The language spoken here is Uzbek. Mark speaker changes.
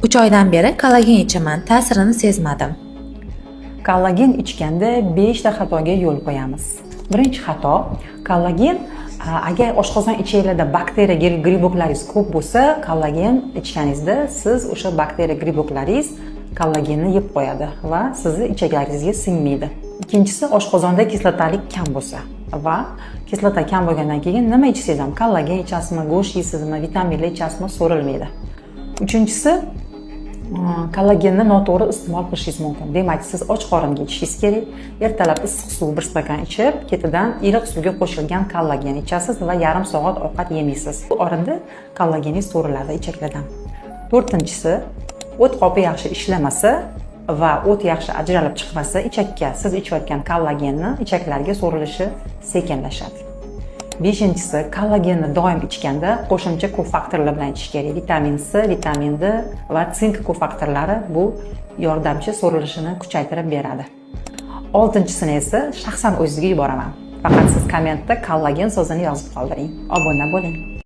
Speaker 1: 3 oydan beri kollagen ichaman, ta'sirini sezmadim.
Speaker 2: Kollagen ichganda 5 ta xatoga yo'l qo'yamiz. Birinchi xato: kollagen agar oshqozon ichaklarda bakteriya, грибок laringiz ko'p bo'lsa, kollagen ichganingizda siz o'sha bakteriya, грибок laringiz kollagenni yeb qo'yadi va sizni ichaklaringizga singmaydi. Ikkinchisi, oshqozonda kislotalik kam bo'lsa va kislota kam bo'lgandan keyin nima ichsangiz ham, kollagen ichasizmi, go'sht yeysizmi, vitaminlar ichasizmi, so'rilmaydi. Uchinchisi, kollagenni noto'g'ri iste'mol qilishingiz mumkin. Demak, siz och qoringa ichishingiz kerak. Ertalab issiq suv bir stakan ichib, ketidan iliq suvga qo'shilgan kollagen ichasiz va yarim soat ovqat yemaysiz. Bu orada kollageningiz so'riladi ichaklardan. To'rtinchisi, o't qopi yaxshi ishlamasa va o't yaxshi ajralib chiqmasa ichakka, siz ichayotgan kollagenni ichaklarga so'rilishi sekinlashadi. Beshinchisi, kollagenni doim ichganda qo'shimcha kofaktorlar bilan ichish kerak. Vitamin C, vitamin D va sink kofaktorlari, bu yordamchi so'rilishini kuchaytirib beradi. Oltinchisini esa shaxsan o'zizga yuboraman. Faqat siz kommentda "kollagen" so'zini yozib qoldiring. Obuna bo'ling.